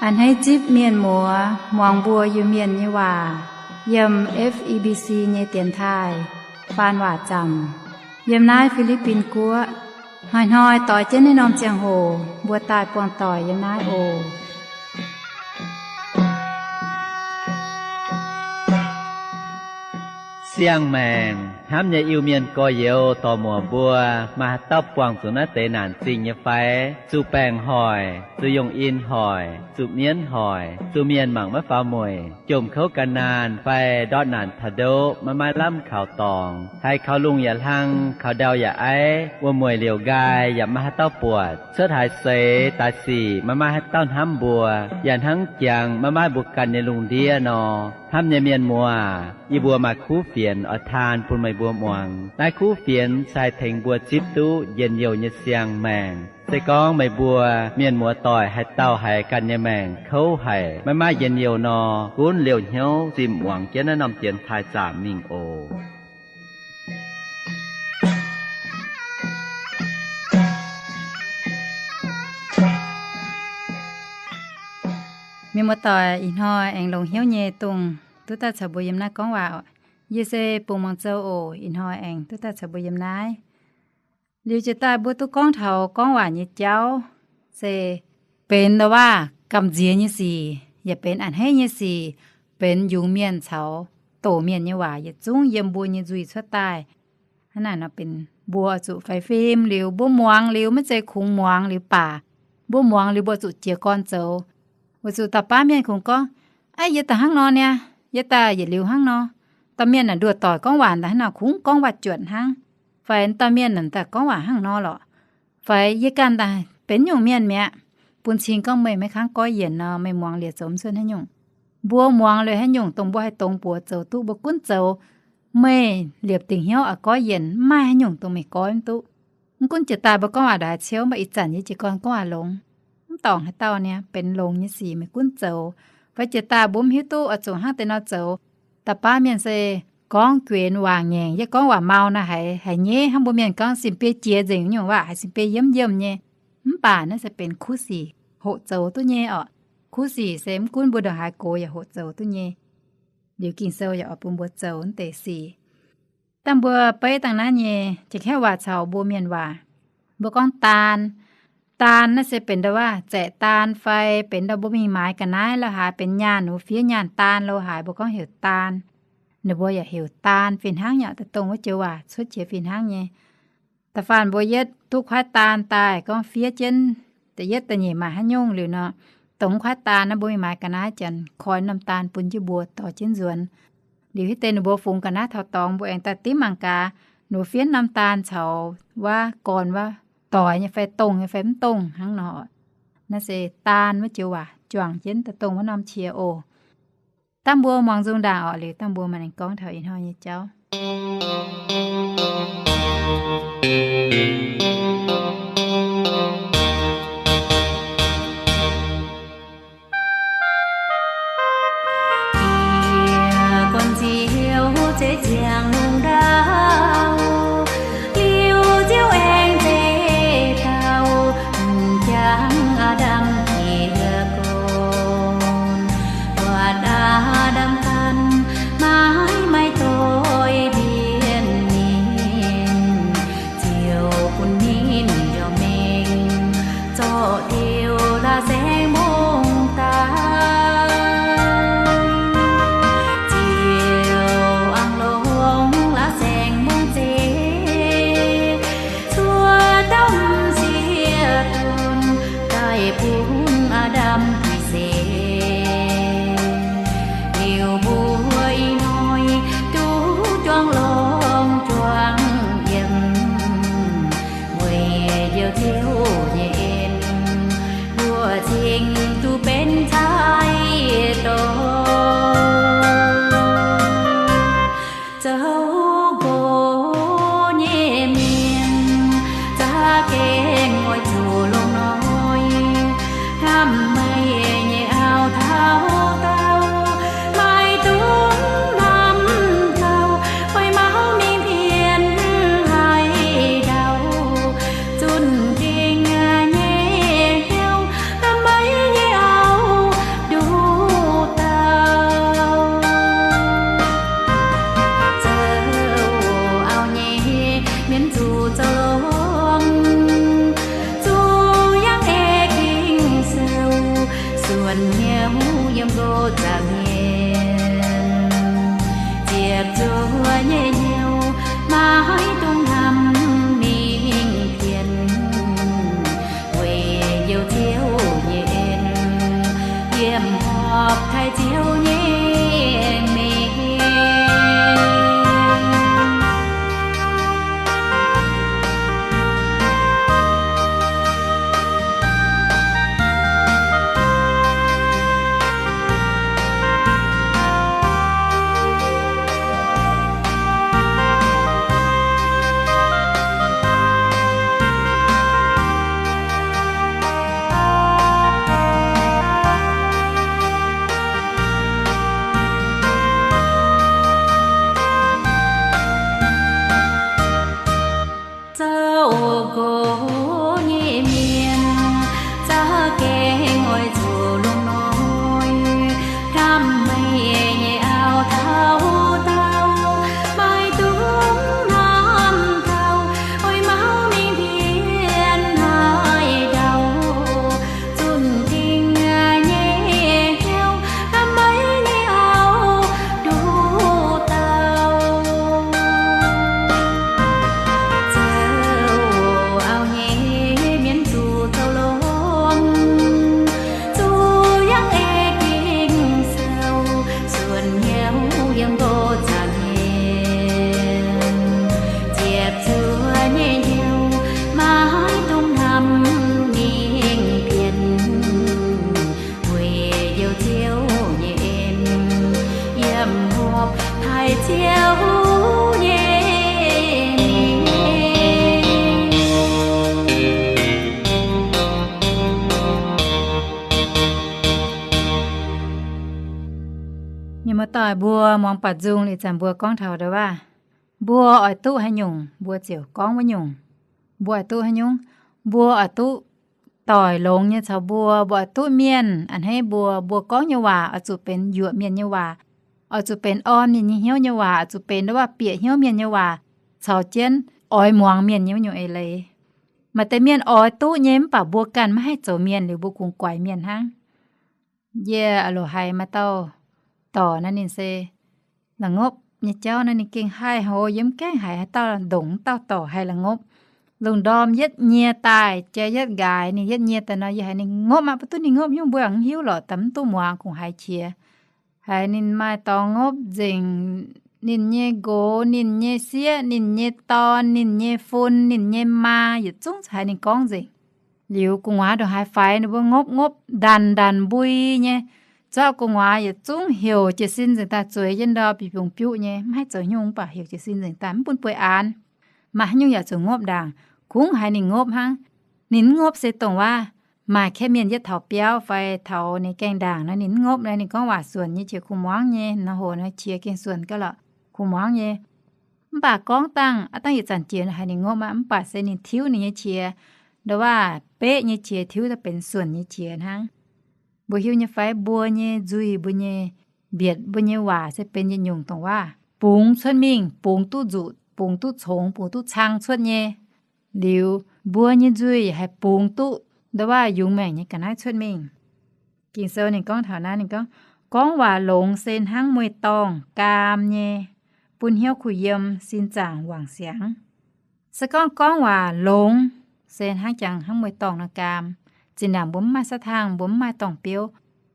A'hneiv zipv mienh muoz muangx mbuo Iu-Mienh nyei waac yiem F E B C nyei dienx taaih faan waac zaamc yiem naaiv Fi^li^bin Guoqv. Hnoi-hnoi doix jienv naaiv norm ziangh hoc mbuo daaih buangh doic yiem naaiv oc. Siang-maengc hnamv nyei Iu-Mienh gorx-youz dorc-muoc mbuo, maaih haaix dauh buangh zuqc naaiv deix naanc zingh nyei fai? Zuqc baengc hoic, zuqc yongh in hoic, zuqc mienv hoic, zuqc mienh mangc maiv faaux mueic, jomc kouv gan naanh fai ndortv naanc taux ndoqv maiv maaih lamh kaux dorngx, haiz kaux lungh yaac hlang, kaux ndau yaac aiv, wuom-mueic liouc nqaai yaac maiv maaih haaix dauh buatc, cuotv haaix seix daaih sic maiv maaih haaix dauh hnamv mbuo, yaac hnangv jangx maiv maaih mbuo ganh nyei lungh ndiev nor. Hnamv nyei mienh muoz, yie mbuo maaih kuv fienx oix taan bun meih mbuo muangx. Naaiv kuv fienx se haih tengx mbuo zipv duqv njien-youh nyei siang-maengc. Se gorngv meih mbuo mienh muoz doic haaix dauh haiz ganh nyei maengc kouv haic, maiv maaih njien-youh nor, gunv liouh hnyouv zimh muangx jienv naaiv norm dienx taaih zaamc mingh oc. Mienh muoz doic, ih hnoi aengx longx hnyouv nyei dongh duqv daaih caux mbuo yiem naaiv gorngv waac oc. Yie se Bungx Muangh Zou oc. Ih hnoi aengx duqv daaih caux mbuo yiem naaiv. Liuz jiez daaih mbuo duqv gorngv taux gorngv waac nyei jauv, se benx ndau waac gamh nziex nyei sic, yaac benx a'hneiv nyei sic, benx yungz mienh caux doqc mienh nyei waac yietc zungv yiem mbuo nyei nzuih cuotv daaih. Hnangv naaic nor benx mbuo oix zuqc faix fim liuz, mbuo muangx liuz, maiv zeiz kungx muangx liuz baac, mbuo muangx liuz mbuo zuqc jiez gorn zoux. Weic zuqc dauh baav mienh kungx gorngv, Aav, yie daaih hnangv nor niaa, yie daaih yietc liuz hnangv nor. Dauh mienh naaic nduoh doic gorngv waac daaih hnangv nor, kungx gorngv waac-juatc hnangv. Fai dauh mienh naaic daaih gorngv waac hnangv nor lorqc. Fai yie ganh daaih benx nyungc mienh mi'aqv. Bun cing gorngv meih maiv kangv goiv yienc nor, meih muangx liuz zoux mv cuotv haaix nyungc. Mbuo muangx liuz haaix nyungc dongh mbuo haih dongz buoz zoux duqv, mbuo gunv zoux. Meih liepc dingc hnyouv oix goiv yienc, mv maaih haaix nyungc dongh meih goiv mv duqv. Mv gunv jiex daaih mbuo gorngv waac ndongc haaix ciouv, mv baac ih zanc yie jiez gorn gorngv waac longx, mv dorngc haaix dauh niaa, benx longx nyei sic meih gunv zoux. Fai jiex daaih mbuo mv hiuv duqv oix zuqc hnangv deix nor zoux. Da'baav mienh se gorngv guenx waac ngaengc, yie gorngv waac mau naaiv haiz, haiz nyeiv hnangv mbuo mienh gorngv sin-biei jiex nzengc nyungc waac, haiz sin-biei yiemv yiemh nyei. Mv baac naaiv se benx kuv sic, hoqc zoux duqv nyei orqc. Kuv sic se mv gunv mbuo ndongc haaix gox yaac hoqc zoux duqv nyei. Liuz Ging-Sou yaac oix bun mbuo zoux naaiv deix sic. Dangh mbuo beiv dangh naaiv nyei, jiex kaeqv waac caux mbuo mienh waac, mbuo gorngv daan. Daan naaiv se benx ndau waac zaeqc daan fai benx ndau mbuo mingh maaiz ga'naaiv lo haaix, benx nyaanh wuov fiev nyaanh daan lo haaix, mbuo gorngv heuc daan. Ninh mbuo yaac heuc daan fih hnangv nyei, da'dongh wuov joux waac cuotv qiex fih hnangv nyei. Da'faanh mbuo yietv duqv kuaaiv daan daaih gorngv fiev jienv da'yietv da'nyeic maaih haaix nyungc liuz nor, dongh wuov kuaaiv daan naaiv mbuo mingh maaiz ga'naaiv janx koi norm daan bun jienv mbuo dorh jienv nzuonx. Liuz hitv deix ninh mbuo fungx ga'naaiv taux dorngx mbuo aengx daaih dimv mangc gaax, ninh mbuo fiev norm daan caux wuov gorn wuov doix nyei fai dongh nyei fai mv dongh hnangv nor. Naaiv se daan wuov joux waac juangc jienv daaih dongh wuov norm qiex oc. Dangh mbuo muangx nzung ndaangc orqc, liuz dangh mbuo maaih ninh gorngv taux ih hnoi nyei jauv. Yie gorn-ziouv zeiv ziangh lungh ndau, liuz ziouv aengx zeiv dauh, m'jangc Aa^ndam jiex gorn. Buatc Aa^ndam ganh maiv maaih doix mbienv ninh, ziouc bun ninh njoux mengh zorqv diuh la'saengv mbungv daaih, ziouc angc longx Ziepc zuoqv nyei hnyouv maiv dungx hnamv mingh pienx, weic Njoux Ziouv nyei en yiem horpc taaih Ziouv nyei mengh. Zouv gox nyei mienh za'gengh oix zuqc longc noic hnamv meih nyei auv taux daauh, maiv dungx hnamv taux oix mauv mingh pienx haaix dauh. Zunh tingx nyei hnyouv hnamv meih nyei auv nduqc dauh. Zoux auv nyei mienh zuqc zoux longx, zuqc yangh ei Ging-Sou, suonc hnyouv yiem nqox zaangc hmien. Ziepc zuoqv nyei hnyouv maiv dungx hnamv mingh pienx, weic Njoux Ziouv nyei en yiem horpc taaih Ziouv nyei mengh. Mienh muoz-doic mbuo muangx baac nzung liuz, ih zanc mbuo gorngv taux ndau waac, mbuo oix duqv haaix nyungc mbuo ziouc gorngv wuov nyungc. Mbuo oix duqv haaix nyungc? Mbuo oix duqv doic longx nyei caux mbuo, mbuo oix duqv mienh a'hneiv mbuo, mbuo gorngv nyei waac oix zuqc benx yuoqc mienh nyei waac, oix zuqc benx orn ninh nyei hnyouv nyei waac, oix zuqc benx ndau waac bieqc hnyouv mienh nyei waac, caux jienv oix muangx mienh nyei wuov nyungc eix leiz. Maaih deix mienh oix duqv nyei mv baac mbuo ganh maiv haih zoux mienh liuz mbuo kungx guaix mienh hnangv. Yie loc haiz maaih dauh dorc naaiv ninh se la'ngopv nyei jauv naaiv ninh gengh haih hlo, yie mv gaengh haiz haaix dauh ndongc wuov dauh dorc haih la'ngopv. Lungh ndorm yietv nyie daaih jai yietv nqaaix, ninh yietv nyie daaih nor yie haiz ninh ngopv aqv, mv duqv ninh ngopv nyungc mbuo yaac mv hiuv lorqc, daaih mv duqv muangx, kungx haiz qiex. Haiz ninh maaih dorngx ngopv nzengc, ninh nyei nqox, ninh nyei sieqv, ninh nyei dorn, ninh nyei fun, ninh nyei maa, yietc zungv haiz ninh gorngv nzengc. Liuz gu'nguaaz ndongc haaix faix ninh mbuo ngopv ngopv ndanc ndanc mbui nyei, zorqv gu'nguaaz yietc zungv heuc jiez sin nzengc daaih zueiz jienv ndau biux biungx biuqv nyei, mv haih zoux nyungc mv baac heuc jiez sin nzengc daaih mv bun bueix aanx. Maaih haaix nyungc yaac zuqc ngopv ndaangc, kungx haiz ninh ngopv hnangv. Ninh mv ngopv se dongh waac maaih kaeqv mienh yietv taux biauv fai taux ninh gaengh ndaangc nor ninh mv ngopv nor, ninh gorngv waac suonc nyei qiex kuh muangx nyei, nor hoc nor qiex gengh suonc gauh lorqc, kuh muangx nyei. Mv baac gorngv dangh aav dangh yietc zanc jiex haiz ninh ngopv aqv, mv baac se ninh tiuv ninh nyei qiex, ndau waac beqv nyei qiex tiuv daaih benx suonc nyei qiex hnangv. Mbuo hiuv nyei fai mbuo nyei nzuih, mbuo nyei mbietc, mbuo nyei waac se benx yietc nyungc dongh waac bungx cuotv mingh, bungx duqv nzuqc, bungx duqv congx, bungx duqv cang cuotv nyei. Liuz mbuo nyei nzuih haih bungx duqv ndau waac yungz maengc nyei ga'naaiv cuotv mingh. Ging-Sou ninh gorngv taux naaiv, ninh gorngv, gorngv waac longx se hnangv mueiz-dorngh gaam nyei, bun hnyouv kuh yiem, sin zaangc wangc siangx. Se gorngv gorngv waac longx se hnangv jangx hnangv mueiz-dorngh nor gaam. Zinh ndaangc mbuo mv maaih sav tangh, mbuo mv maaih dorngh biouv,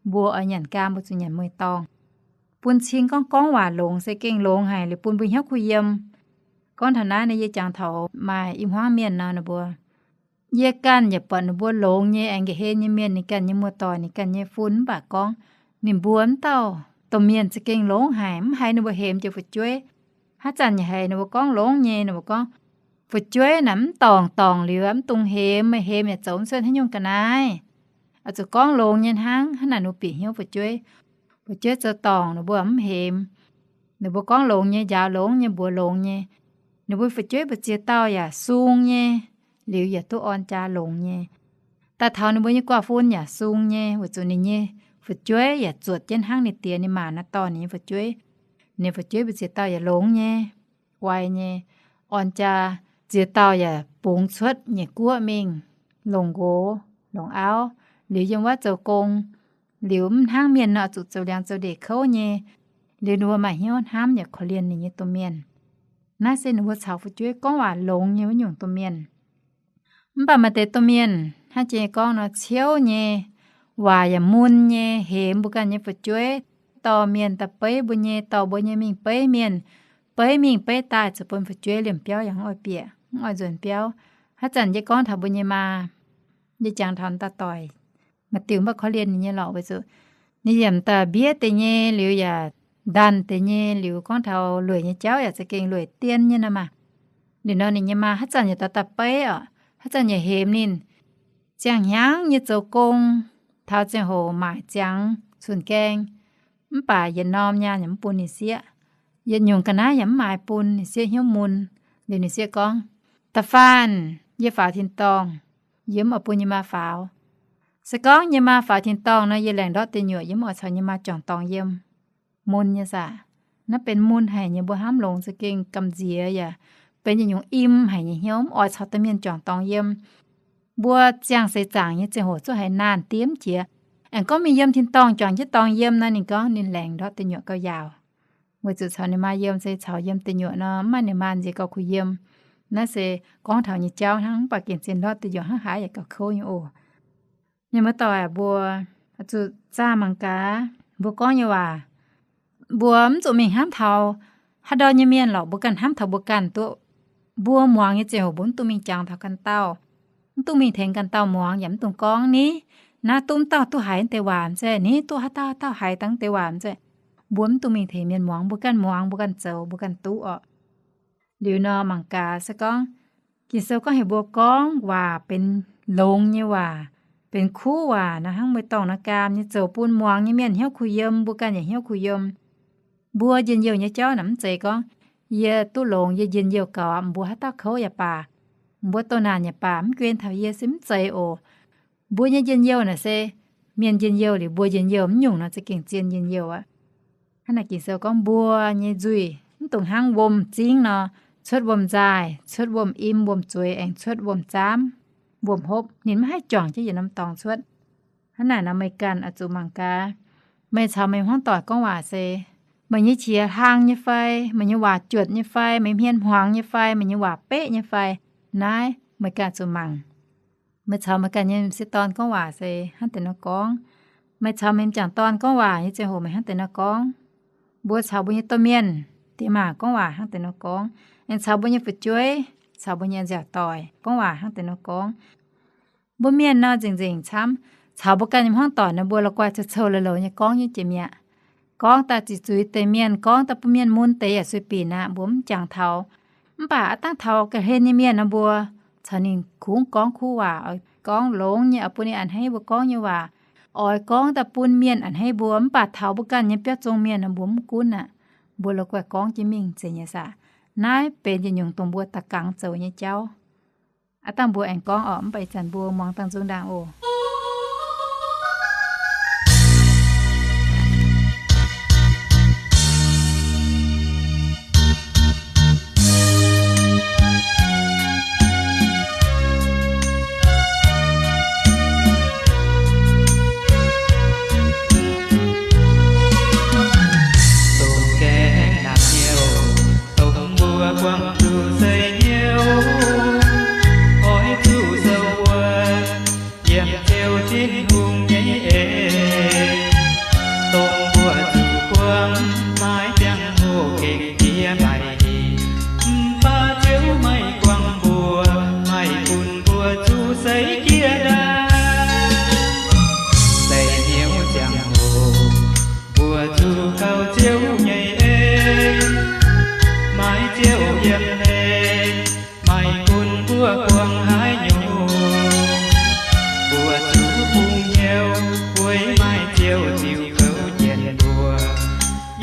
mbuo oix nyanc gaam mbuo zuqc nyanc mueiz-dorngh. Bun cing gorngv gorngv waac longx se gengh longx haic liuz bun mbuo hnyouv kuh yiem. Gorngv taux naaiv nor yie jangx taux maaih i hmuangv mienh nor ninh mbuo, yie ganh yaac buatc ninh mbuo longx nyei, aengx nqa'hlen nyei mienh, ninh ganh nyei muoz-doic, ninh ganh nyei fun, mv baac gorngv ninh mbuo mv dauh domh mienh za'gengh longx haic, mv haiz ninh mbuo hemx jiex fu'jueiv. Haaix zanc yaac haiz ninh mbuo gorngv longx nyei, ninh mbuo gorngv, fu'jueiv naaic mv dorngc dorngc liuz mv dungx hemx, meih hemx yaac zoux mv cuotv haaix nyungc ga'naaiv. Oix zuqc gorngv longx nyei hnangv, hnangv naaic ninh mbuo bieqc hnyouv fu'jueiv. Fu'jueiv zoux dorngc ninh mbuo mv hemx. Ninh mbuo gorngv longx nyei, njaaux longx nyei, mbuox longx nyei. Ninh mbuo fu'jueiv mbu'ziex dauh yaac sung nyei, liuz yaac duqv orn jaa longx nyei. Daaih taux ninh mbuo nyei guaav fun yaac sung nyei, weic zuqc ninh nyei fu'jueiv yaac zuotc jienv hnangv ninh diex ninh maanc naaiv dorh ninh nyei fu'jueiv. Ninh fu'jueiv mbu'ziex dauh yaac longx nyei, guai nyei, orn jaa, ziex dauh yaac bungx cuotv nyei guoqv mingh, longc nqox, longc auv, liuz yiem wuov zoux gong, liuz mv hnangv mienh nor zuqc zoux liangx zoux ndeic kouv nyei. Liuz ninh mbuo maaih hnyouv hnamv yaac korv-lienh ninh nyei domh mienh. Naaiv se ninh mbuo caux fu'jueiv gorngv waac longx nyei wuov nyungc domh mienh. Mv baac maaih deix domh mienh hnangv jiex gorngv nor, ciouv nyei, waac yaac mun nyei, hemx mbuo ganh nyei fu'jueiv, dorh mienh daaih beiv mbuo nyei, dorh mbuo nyei mingh beiv mienh, beiv mingh beiv daaih, zuqc bun fu'jueiv liemh biauv yaac mv oix bieqc, mv oix nzuonx biauv. Haaix zanc yie gorngv taux mbuo nyei maa, yie jangx taux dauh doic, maaih diuh mv baac korv-lienh ninh nyei lorqc, weic zuqc ninh yaac m'daaih mbiev deix nyei liuz yaac ndanc deix nyei liuz, gorngv taux lueic nyei jauv yaac za'gengh lueic dien nyei nor maah. Liuz nor ninh nyei maa haaix zanc yaac daaih daaih beiv oc, haaix zanc yaac hemx ninh, ziangh hnyangx nyei zoux gong, taux ziangh hoc maaic ziangx cun-gaeng, mv baac yietc norm nyaanh yaac mv bun ninh sieqv. Yietc nyungc ga'naaiv yaac mv maaiz bun, ninh sieqv hnyouv mun. Liuz ninh sieqv gorngv, Da'faanh yie faaux tin-dorngh, yie mv oix bun yie maa faaux. Se gorngv yie maa faaux tin-dorngh nor, yie laengc ndortv deic nyuoqc, yie mv oix caux yie maa juangc dorngx yiem. Mun nyei saah? Naaiv benx mun haic nyei, mbuo hnamv longx za'gengh gamh nziex yaac benx yietc nyungc im haic nyei hnyouv, mv oix caux domh mienh juangc dorngx yiem. Mbuo ziangh seix zaangc nyei ziangh hoc zuqc haiz naanh diev mv jiex. Aengx gorngv mingh yiem tin-dorngh juangc jienv dorngx yiem nor, ninh gorngv ninh laengc ndortv deic nyuoqc gauh yaauc. Weic zuqc caux ninh maa yiem se caux yiem deic nyuoqc nor, mv maaih ninh maa nziex gauh kuh yiem. Naaiv se gorngv taux nyei jauv hnangv, mv baac gengh zien ndortv deic nyuoqc hnangv haaix yaac gauh kouv nyei oc. Mienh muoz-doic aac, mbuo zuqc zaah mangc gaax mbuo gorngv nyei waac. Mbuo mv zuqc mingh hnamv taux haaix ndau nyei mienh lorqc, mbuo ganh hnamv taux mbuo ganh duqv. Mbuo muangx nyei ziangh hoc mbuo mv dungx mingh jangx taux ganh dauh, mv dungx mingh tengx ganh dauh muangx, yaac mv dungx gorngv, Ni, naaiv duqv mv dauh duqv haiz deix waac mv zeiz, ni, duqv haaix dauh haaix dauh haiz dangh deix waac mv zeiz. Mbuo mv dungx mingh tengx mienh muangx, mbuo ganh muangx, mbuo ganh zoux, mbuo ganh duqv orqc. Liuz nor mangc gaax se gorngv, Ging-Sou gorngv heuc mbuo gorngv waac benx longx nyei waac, benx kuv waac nor, hnangv meih dorngh nor gaam nyei, zoux bun muangx nyei mienh hnyouv kuh yiem, mbuo ganh yaac hnyouv kuh yiem. Mbuo njien-youh nyei jauv naaic mv zeiz gorngv, Yie duqv longx, yie njien-youh gaux, mbuo haaix dauh kouv yaac baac, mbuo doh naanc yaac baac, mv guen taux yie se mv zeiz oc. Mbuo nyei njien-youh naaic se mienh njien-youh liuz mbuo njien-youh, mv nyungc nor za'gengh zien njien-youh aqv. Hnangv naaic Ging-Sou gorngv mbuo nyei nzuih mv dungx hnangv wuom-zingv nor, cuotv wuom-nzaaih, cuotv wuom-im, wuom-zueiz, aengx cuotv wuom-zaamv, wuom-hopv, ninh maiv haih juangc jienv yietc norm dorngx cuotv. Hnangv naaic nor meih ganh oix zuqc mangc gaax, meih caux meih hmuangv doic gorngv waac se, meih nyei qiex hlang nyei fai, meih nyei waac juotc nyei fai, meih hmien hmuangx nyei fai, meih nyei waac beqv nyei fai, naaiv meih ganh zuqc mangc. Meih caux meih ganh nyei m'sieqv dorn gorngv waac se hnangv deix nor gorngv. Meih caux meih m'jangc dorn gorngv waac nyei ziangh hoc meih hnangv deix nor gorngv. Mbuo caux mbuo nyei domh mienh, diex maac gorngv waac hnangv deix nor gorngv. Aengx caux mbuo nyei fu'jueiv, caux mbuo nyei nziaauc doic gorngv waac hnangv deix nor gorngv. Mbuo mienh nor nzengc-nzengc camv, caux mbuo ganh nyei hmuangv doic nor, mbuo la'guaih cou-cou lou-lou nyei gorngv nyei jiex mi'aqv. Gorngv daaih ziqc zuiz deix mienh, gorngv daaih bun mienh mun deix yaac sueih binc aqv, mbuo mv jangx taux. Mv baac aav dangh taux ga'hlen nyei mienh nor, mbuo caux ninh kungx gorngv kuv waac, gorngv longx nyei, oix bun ninh a'hneiv mbuo gorngv nyei waac. Oix gorngv daaih bun mienh a'hneiv mbuo, mv baac taux mbuo ganh nyei biauv zong mienh nor, mbuo mv gunv aqv. Mbuo la'guaih gorngv jienv mingh zeiz nyei saah? Naaiv benx yietc nyungc dongh mbuo da'gangx zoux nyei jauv. Aav dangh mbuo aengx gorngv orqc, mv baac ih zanc mbuo muangx dangh nzung ndaangc oc. Dongh gaengh naanc hnyouv, dongh mbuo buangh zuqc seix hnyouv, oix zuqc sou wuonv yiem Ziouv Tin-Hungh nyei en. Dongh mbuo zuqc buangv maiv ziangh hoc gengh jiex maiv hingh, mv baac Ziouv maiv guangc mbuo, maiv bun mbuo zuqc seix jiex ndaangc. Seix hnyouv ziangh hoc, mbuo zuqc kaux Ziouv nyei en, maiv Ziouv yiem hlen, maiv gunv mbuo buangh haaix nyungc, mbuo zuqc bungx hnyouv weic maaih Ziouv ziux kouv jienv mbuo.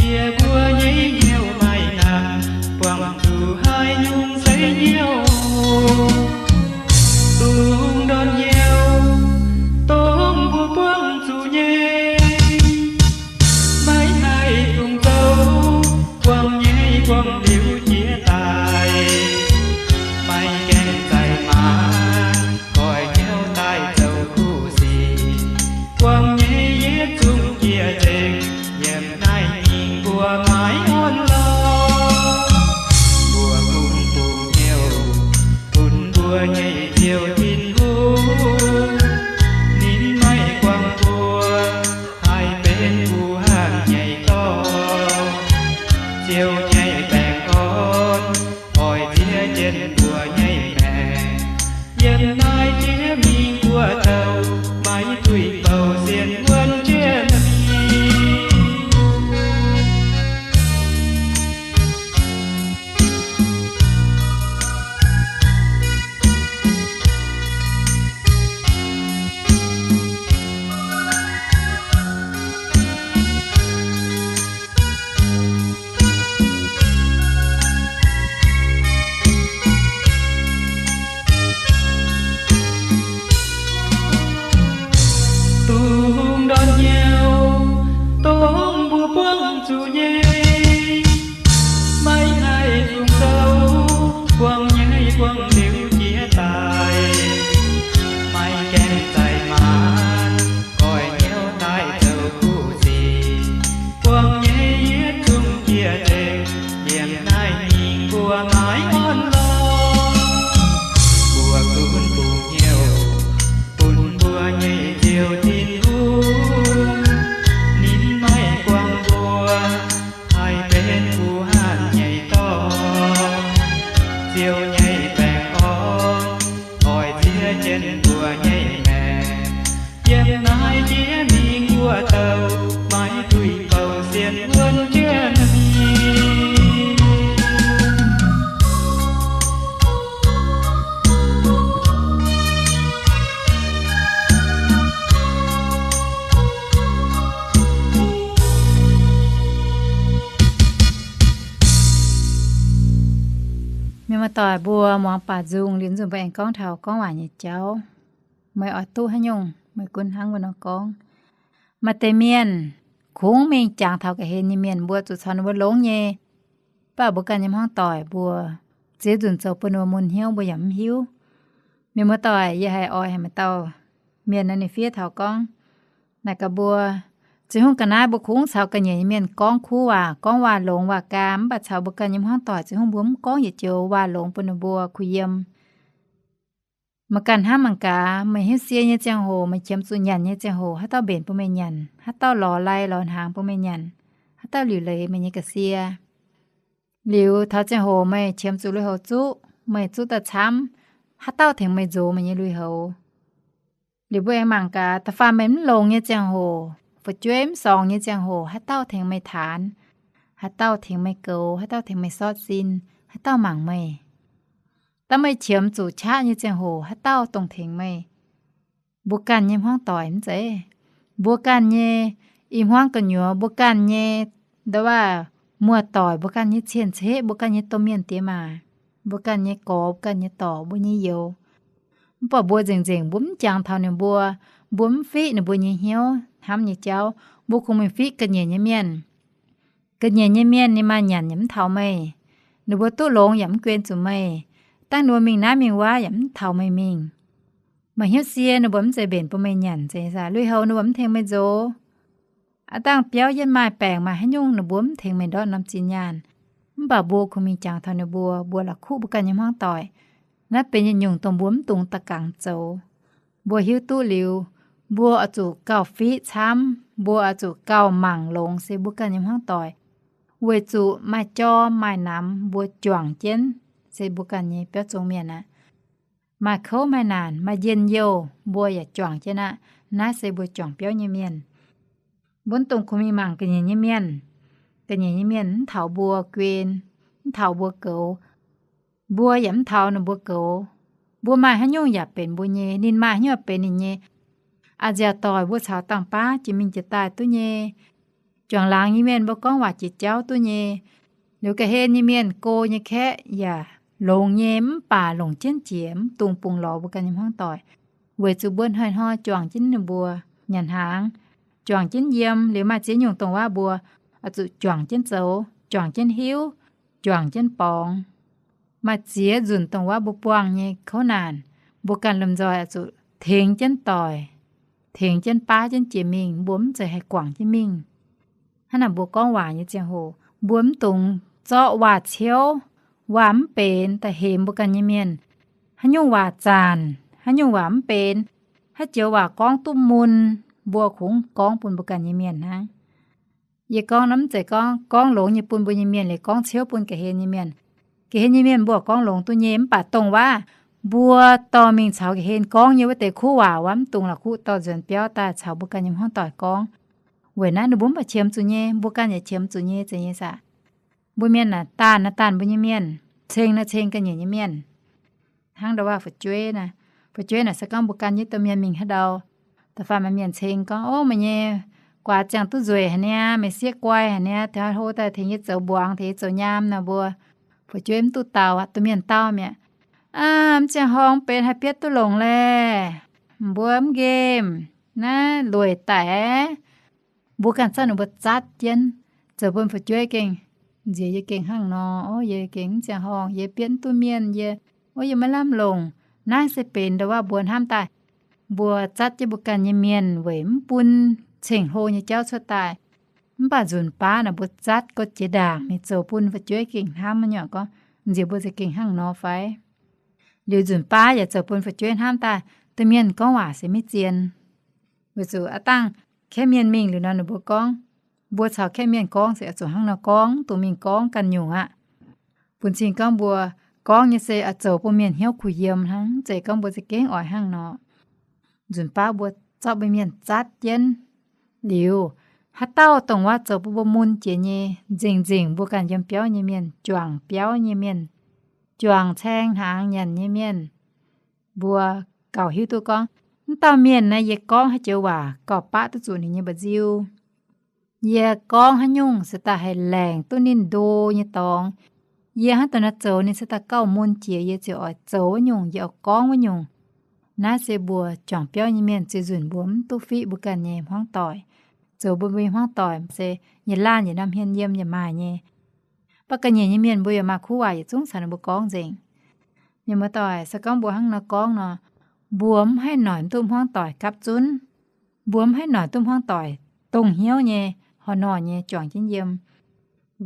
Yie mbuo nyei hnyouv maiv hnamv buangh zuqc haaix nyungc seix hnyouv. Dongh ndortv hnyouv dongh mbuo buangh zuqc nyei, maiv haih dungx zoux, buangh nyei buangh liuz jiex daaih. Maiv gaengh zaih maanc, goiv hnyouv daaih zoux kuv sic, buangh nyei yietc zungv jiex nzengc yiem naaiv hingh. Mbuo maiv orn lorqc, mbuo kungx bungx hnyouv bun mbuo nyei Ziouv Tin-Hungh. Ninh maiv buangh mbuo haih benx kuv hanc nyei dorngx. Ziouv nyei baengh orn oix ziex jienv mbuo nyei maengc. Yiem naaiv jiex mingh buoz-douh, maiv duih bouh sienx wuonv jienv mingh. Dongh ndortv hnyouv dongh mbuo buangh zuqc nyei, maiv haih fungc sou, buangh nyei buangh liuz jiex daaih, maiv gaengh zaih maanc, goiv hnyouv daaih zoux kuv sic, buangh nyei yietc zungv jiex nzengc. Yiem naaiv mingh mbuo maiv orn lorqc, mbuo gunv bungx hnyouv bun mbuo nyei Ziouv Tin-Hungh. Ninh maiv buangh mbuo haih benx kuv hanc nyei dorngx. Ziouv nyei baengh orn oix ziex jienv mbuo nyei maengc. Yiem naaiv jiex mingh buoz-douh, maiv duih bouh sienx wuonv jienv mingh. Mienh muoz-doic mbuo muangx baac nzung liuz nzunc mbuo aengx gorngv taux gorngv waac nyei jauv. Meih oix duqv haaix nyungc, meih gunv hnangv wuov nor gorngv. Maaih deix mienh kungx mingh jangx taux ga'hlen nyei mienh, mbuo zuqc caux ninh mbuo longx nyei. Mv baac mbuo ganh nyei hmuangv doic mbuo ziex nzunc zoux bun ninh mbuo mun hnyouv, mbuo yaac mv hiuv. Mienh muoz-doic, yie haiz oix haic maaih dauh mienh naaiv ninh fiev taux gorngv, naaic gaax mbuo, Tin-Hungh ga'naaiv mbuo kungx caux ga'nyiec nyei mienh gorngv kuv waac, gorngv waac longx waac gaam, mv baac caux mbuo ganh nyei hmuangv doic Tin-Hungh mbuo mv gorngv yietc joux waac longx bun ninh mbuo kuh yiem. Meih ganh hnamv mangc gaax, meih hiuv sie nyei ziangh hoc, meih qiemx zuqc nyanc nyei ziangh hoc, haaix dauh mbenc bun meih nyanc? Haaix dauh lorz lai lorz hnaangx bun meih nyanc? Haaix dauh liuc leiz meih nyei ga'sie? Liuz taux ziangh hoc meih qiemx zuqc lui-houx zuqv, meih zuqv daaih camv, haaix dauh tengx meih nzox meih nyei lui-houx? Liuz mbuo aengx mangc gaax, da'faanh meih mv longx nyei ziangh hoc, fu'jueiv mv sorngx nyei ziangh hoc, haaix dauh tengx meih taanx? Haaix dauh tengx meih goux? Haaix dauh tengx meih sortv sin? Haaix dauh mangc meih? Da'meih qiemx zuqc qaqv nyei ziangh hoc, haaix dauh dongh tengx meih? Mbuo ganh nyei hmuangv doic mv zeiz? Mbuo ganh nyei i hmuangv gu'nyuoz, mbuo ganh nyei nda'waav muoz-doic, mbuo ganh nyei cien-ceqv, mbuo ganh nyei domh mienh diex maac, mbuo ganh nyei gorx, mbuo ganh nyei dorc, mbuo nyei youz. Mv baac mbuo nzengc-nzengc mbuo mv jangx taux ninh mbuo, mbuo mv fiqv ninh mbuo nyei hnyouv hnamv nyei jauv, mbuo kungx mingh fiqv ga'nyiec nyei mienh. Ga'nyiec nyei mienh ninh maaih nyanc yaac mv taux meih. Ninh mbuo duqv longx yaac mv guen zuqc meih. Dangh ninh mbuo mingh naaiv mingh wuov yaac mv taux meih mingh. Meih hnyouv sie ninh mbuo mv zeiz mbenc bun meih nyanc, zeiz aac lui-houx ninh mbuo mv tengx meih nzox. Aav dangh biauv yietv maaih baengc maaih haaix nyungc ninh mbuo mv tengx meih ndortv norm zinh nyaanh. Mv baac mbuo kungx mingh jangx taux ninh mbuo, mbuo la'kuqv mbuo ganh nyei hmuangv doic. Naaiv benx yietc nyungc dongh mbuo mv dungx da'gangx zoux. Mbuo hiuv duqv liuz, mbuo oix zuqc gauh fiqv camv, mbuo oix zuqc gauh mangc longx se mbuo ganh nyei hmuangv doic. Weic zuqc maaih jorm maaih namx mbuo juangc jienv se mbuo ganh nyei biauv zong mienh aqv. Maaih kouv maaih naanc, maaih njien-youh mbuo yaac juangc jienv aqv. Naaiv se mbuo juangc biauv nyei mienh. Mbuo mv dungx kungx mingh mangc ga'nyiec nyei mienh. Ga'nyiec nyei mienh mv taux mbuo guen, mv taux mbuo goux. Mbuo yaac mv taux ninh mbuo goux. Mbuo maaih haaix nyungc yaac benx mbuo nyei, ninh maaih haaix nyungc benx ninh nyei. A'nziaauc doic mbuo caux dangh baav jiex mingh jiex daaih duqv nyei. Juangc laangz nyei mienh mbuo gorngv waac jiex jauv duqv nyei. Liuz ga'hlen nyei mienh go nyei kaeqv yaac longx nyei, mv baac longc jienv jiex mv dungx bungx lorz mbuo ganh nyei hmuangv doic. Weic zuqc mbuo hnoi-hnoi juangc jienv ninh mbuo nyanc hnaangx, juangc jienv yiem, liuz maaih ziex nyungc dongh waac mbuo oix zuqc juangc jienv zoux, juangc jienv hiuv, juangc jienv borngz. Maaih ziex nzunc dongh waac mbuo buangh nyei kouv naanc, mbuo ganh lomh nzoih oix zuqc tengx jienv doic, tengx jienv baav jienv jiex mingh, mbuo mv zeiz haih guangc jienv mingh. Hnangv naaic mbuo gorngv waac nyei ziangh hoc, mbuo mv dungx zorqv waac-ciouv, waac mv benx daaih hemx mbuo ganh nyei mienh. Haaix nyungc waac zanc, haaix nyungc waac mv benx, haaix joux waac gorngv duqv mun, mbuo kungx gorngv bun mbuo ganh nyei mienh hnangv. Yie gorngv nor mv zeiz gorngv gorngv longx nyei bun mbuo nyei mienh, liuz gorngv ciouv bun ga'hlen nyei mienh. Ga'hlen nyei mienh mbuo gorngv longx duqv nyei, mv baac dongh waac mbuo dorh mingh caux ga'hlen gorngv nyei wuov deix kuv waac, waac mv dungx la'kuqv dorh nzuonx biauv daaih caux mbuo ganh nyei hmuangv doic gorngv. Weic naaiv ninh mbuo mv baac qiemx zuqc nyei, mbuo ganh yaac qiemx zuqc nyei, zeiz nyei saah? Mbuo mienh naaic daanh naaic daanh mbuo nyei mienh, ceng naaic ceng ga'nyiec nyei mienh. Hnangv ndau waac fu'jueiv naaic, fu'jueiv naaic se gorngv mbuo ganh nyei domh mienh mingh haaix ndau, da'faanh maaih mienh ceng gorngv, Ov, meih nyei guaax ziangh duqv nzueic haic niaa, meih sieqv guai haic niaa, tengx hlo daaih tengx yie zoux mbuangz, tengx yie zoux nyaam nor, mbuo fu'jueiv mv duqv dau aqv. Domh mienh dau mi'aqv, Aav, mv ziangh horngh benx haih bietv duqv longc laeh. Mbuo mv nqemh naaiv lueic daic. Mbuo ganh zorqv ninh mbuo zatv jienv, zoux bun fu'jueiv gengh nziex yie gengh hnangv nor, Ov, yie gengh mv ziangh horngh yie bietv mv duqv mienh, yie, ov, yie maiv lamh longc. Naaiv se benx ndau waac mbuo hnamv daaih. Mbuo zatv jienv mbuo ganh nyei mienh weic mv bun ceng-hlo nyei jauv cuotv daaih. Mv baac nzunc baav naaic mbuo zatv gauh jiex ndaangc mingh, zoux bun fu'jueiv gengh hnamv nyei gorngv, nziex mbuo za'gengh hnangv nor fai? Liuz nzunc baav yaac zoux bun fu'jueiv hnamv daaih, domh mienh gorngv waac se maiv zien. Weic zuqc aav dangh kaeqv mienh mingh liuz nor ninh mbuo gorngv, mbuo caux kaeqv mienh gorngv se oix zuqc hnangv nor gorngv, mv dungx mingh gorngv ganh nyungc aqv. Bun cing gorngv mbuo gorngv nyei se oix zoux bun mienh hnyouv kuh yiem hnangv, mv zeiz gorngv mbuo za'gengh oix hnangv nor. Nzunc baav mbuo zorqv mbuo mienh zatv jienv liuz, haaix dauh dongh waac zoux bun mbuo mun jiex nyei, nzengc-nzengc mbuo ganh yiem biauv nyei mienh, juangc biauv nyei mienh, juangc caeng hnaangx nyanc nyei mienh, mbuo gauh hiuv duqv gorngv, mv dauh mienh naaiv yie gorngv haaix joux waac gauh baqv duqv zuqc ninh nyei mba'nziu. Yie gorngv haaix nyungc se daaih haih laengc duqv ninh ndo nyei dorngx. Yie hnangv dongh naaiv zoux ninh se daaih gauh mun jiex, yie ziouc oix zoux wuov nyungc, yie oix gorngv wuov nyungc. Naaiv se mbuo juangc biauv nyei mienh ziux nzunc mbuo mv duqv fiqv mbuo ganh nyei hmuangv doic, zoux bun mbuo nyei hmuangv doic se yietc laanh yietc norm hmien yiem yaac maaih nyei. Mv baac ga'nyiec nyei mienh mbuo yaac maaih kuv waac yietc zungv caux ninh mbuo gorngv nzengc. Mienh muoz-doic, se gorngv mbuo hnangv nor gorngv nor, mbuo mv haih noic duqv hmuangv doic gapv zunv. Mbuo mv haih noic duqv hmuangv doic dongh hnyouv nyei, horh norh nyei juangc jienv yiem.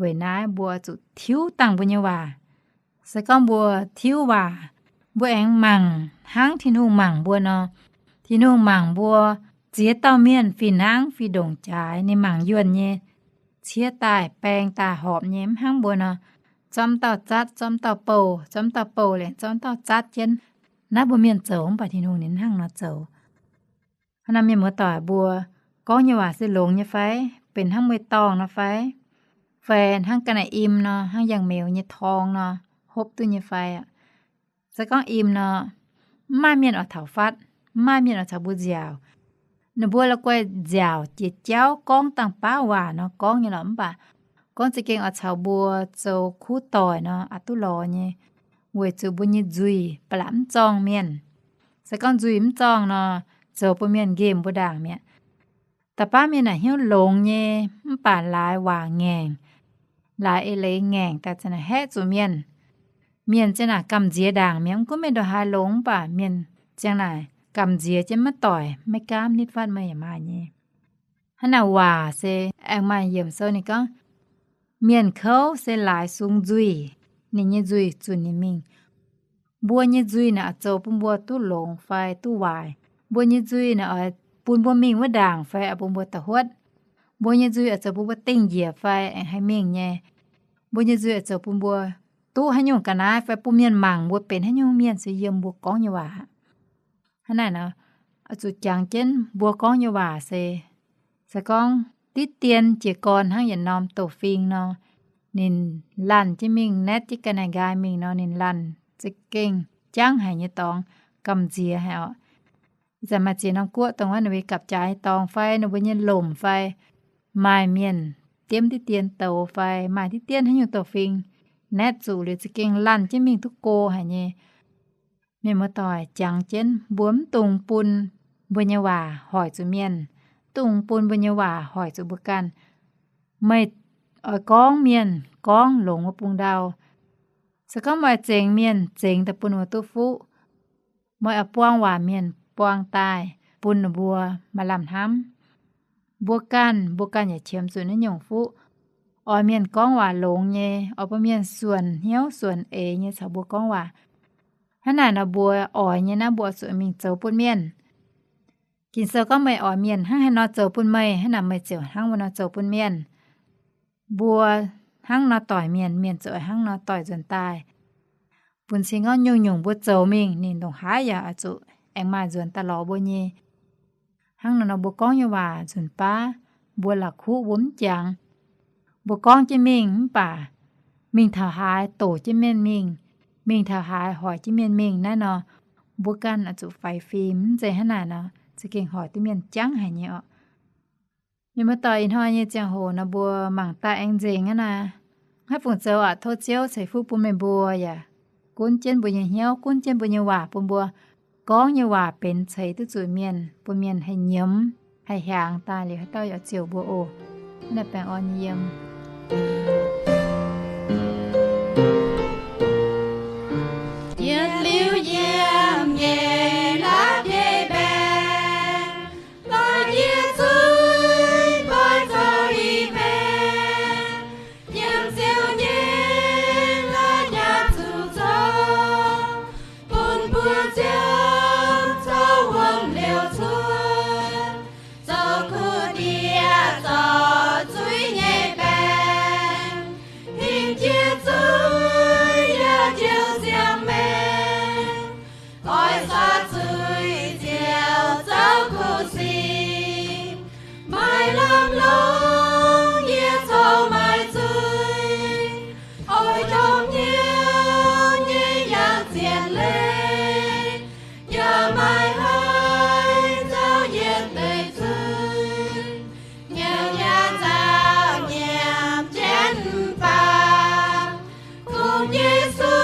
Weic naaiv mbuo zuqc tiuv dangh mbuo nyei waac. Se gorngv mbuo tiuv waac, mbuo aengx mangc hnangv Tin-Hungh mangc mbuo nor, Tin-Hungh mangc mbuo ziex dauh mienh fih hnangv fih ndongc jaaix. Ninh mangc yuonh nyei, ciev daaih, baeng daaih, horpc nyei, mv hnangv mbuo nor, zorqv dauh zatv, zorqv dauh bouh, zorqv dauh bouh liuz zorqv dauh zatv jienv. Naaiv mbuo mienh zoux, mv baac Tin-Hungh ninh hnangv nor zoux. Hnangv naaiv mienh muoz-doic, mbuo gorngv nyei waac se longx nyei fai? Benx hnangv mueiz-dorngh nor fai? Fai hnangv ga'naaiv im nor, hnangv yangh meuz nyei torng nor, hopv duqv nyei fai? Se gorngv im nor, mv maaih mienh oix taux fatv, mv maaih mienh oix caux mbuo nziaauc. Ninh mbuo la'guaih nziaauc jiex jauv gorngv dangh baav waac nor gorngv nyei lorqc, mv baac gorngv za'gengh oix caux mbuo zoux kuv doic nor, aqc duqv lorz nyei, weic zuqc mbuo nyei nzuih ba'laqc mv zorng mienh. Se gorngv nzuih mv zorng nor, zoux bun mienh nqemh mbuo ndaangc mi'aqv. Da'baav mienh naaic hnyouv longx nyei, mv baac laaix waac ngaengc, laaix eix leiz ngaengc daaih ziang naaic haeqv zuqc mienh. Mienh ziang naaic gamh nziex ndaangc mi'aqv. Mv gunv mienh ndongc haaix longx, mv baac mienh ziang naaic gamh nziex jienv maiv doic, maiv gaamv nitv fatv meih yaac maaih nyei. Hnangv naaic waac se aengx maaih yiemc sou ninh gorngv, mienh kouv se laaix sung nzuih, ninh nyei nzuih zunc ninh mingh. Mbuo nyei nzuih naaic oix zoux bun mbuo duqv longx fai duqv waaic? Mbuo nyei nzuih naaic oix bun mbuo mingh wuov ndaangc fai oix bun mbuo da'huotv? Mbuo nyei nzuih oix zoux bun mbuo dingh njiec fai aengx haih mingh nyei? Mbuo nyei nzuih oix zoux bun mbuo duqv haaix nyungc ga'naaiv fai bun mienh mangc mbuo benx haaix nyungc mienh se yiem mbuo gorngv nyei waac. Hnangv naaic nor, oix zuqc jangx jienv mbuo gorngv nyei waac se, se gorngv diqv dien jiez gorn hnangv yietc norm douz-fing nor, ninh laanh jienv mingh, naetv jienv ga'naaiv nqaai mingh nor, ninh laanh za'gengh jangv haic nyei dorngx, gamh nziex haic oc. Ih zanc maaih ziex norm guoqv dongh wuov ninh mbuo gapv-jaaix nyei dorngx fai ninh mbuo nyei lomc fai, maaih mienh diemv diqv dien douz fai maaih diqv dien haaix nyungc douz-fing naetv zuqc liuz za'gengh laanh jienv mingh duqv go haic nyei. Mienh muoz-doic, jangx jienv mbuo mv dungx bun mbuo nyei waac hoic zuqc mienh, mv dungx bun mbuo nyei waac hoic zuqc mbuo ganh. Meih oix gorngv mienh gorngv longx wuov bung ndau. Se gorngv meih oix zengx mienh, zengx daaih bun ninh mbuo duqv fuqv. Meih oix buang waac mienh, buang daaih bun ninh mbuo maaih lamh hnamv. mbuo ganh, mbuo ganh yaac qiemx zuqc naaiv nyungc fuqv. Oix mienh gorngv waac longx nyei, oix bun mienh suonc hnyouv suonc eix nyei caux mbuo gorngv waac. Hnangv naaic nor mbuo oix nyei naaiv mbuo oix zuqc mingh zoux bun mienh. Ging-Sou gorngv meih oix mienh hnangv haaix nor zoux bun meih, hnangv naaic meih ziouc hnangv wuov nor zoux bun mienh. Mbuo hnangv nor doic mienh, mienh ziouc oix hnangv nor doic nzuonx daaih. Bun cing gorngv nyungc-nyungc mbuo zoux mingh, ninh ndongc haaix yaac oix zuqc aengx maaih nzuonx daaih lorz mbuo nyei. Hnangv naaiv nor mbuo gorngv nyei waac nzunc baav, mbuo la'kuqv mbuo mv jangx. Mbuo gorngv jienv mingh mv baac mingh taux haaix doqc jienv mienh mingh, mingh taux haaix hoic jienv mienh mingh naaiv nor, mbuo ganh oix zuqc faix fim. Mv zeiz hnangv naaic nor, za'gengh hoic duqv mienh jangv haic nyei orqc. Mienh muoz-doic, ih hnoi nyei ziangh hoc nor mbuo mangc daaih aengx nzengc aqv naaic. Haaix fungc zoux aqv, tov Ziouv ceix fuqv bun meih mbuo yaac gunv jienv mbuo nyei hnyouv, gunv jienv mbuo nyei waac bun mbuo gorngv nyei waac benx ceix duqv zuqc mienh, bun mienh haih nyiemz, haih hiaangx daaih liuz haaix dauh yaac ziouc mbuo oc. Hnangv naaic baengh orn nyei yiem. Yietc liuz yiem nyei la'bieiv baeng, la'yietv zuiz mbaih zoux i baeng, yiem Ziouv nyei la'nyaah zuqc zorqv, bun mbuo ziouc zoux wuom liouc cuotv, zoux kuv ndiev zorc zuiz nyei baeng, hingh jiex zuiz yaac njoux ziangh maengx. Oix caux zuiz ziouc zoux kuv sic, maaih lamh longc yie corc maaih zuiz. Oix tongx hnyouv nyei yangh zien leiz, yaac maaih haiz zoux yietc deix zuiz. Nyanc yaac nzauh nyiemc jienv mv baac, kungx Yesu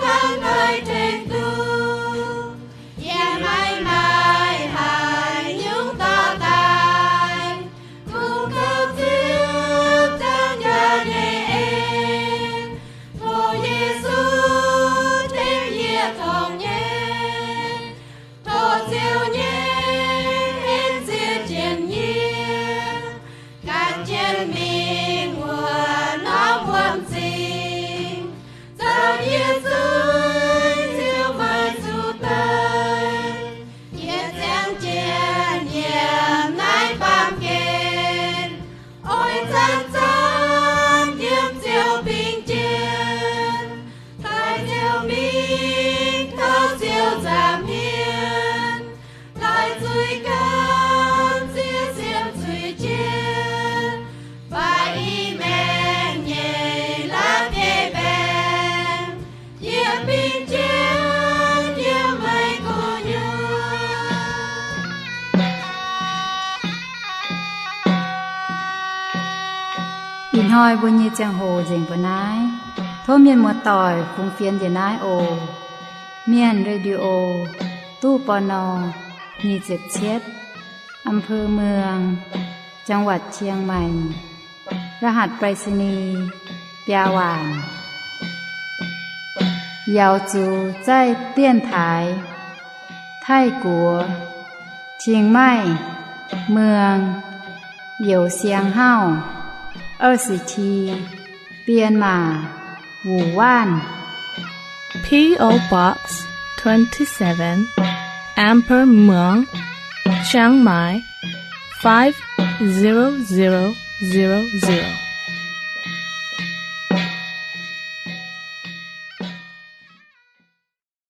ganh daaih tengx duqv. Yie maiv maaih haaix nyungc dorh daaih, kungx kouv ziepc zungv jaa nyei en. Tov Yesu tengx yie tongx nyei. Tov Ziouv nyei en ziex jienv yie, gan jienv mingh wuov norm wuom-zingh, zoux yie zuiz ziouc maaih zuqc daaih. Yie ziangh jienv yiem naaiv baamh gen, oix zanc-zanc yiem Ziouv bingx jien. Daaih Ziouv mingh taux Ziouv nza'hmien, laaix zuiz gaanv ziex siemv zuiz jien, baaix i maengx nyei la'bieiv baeng, yie bingx jien yiem meih gu'nyuoz. Ih hnoi mbuo nyei ziangh hoc nzengc mbuo naaiv. Tov mienh muoz-doic fungx fienx njiec naaiv oc. Mienh Radio, ตู้ ปณ. nyic ziepc cietv, อำเภอเมือง จังหวัดเชียงใหม่ รหัสไปรษณีย์ biaa waanc. Yaux zuqc zaih 电台 Taiv-Guoqv, Chiang Mai, Muang, Youz Siang Hauv, 二十七便马 Wuoc Waanv. P O Box twenty-seven, Amber Muang, Chiang Mai, five zero zero zero zero.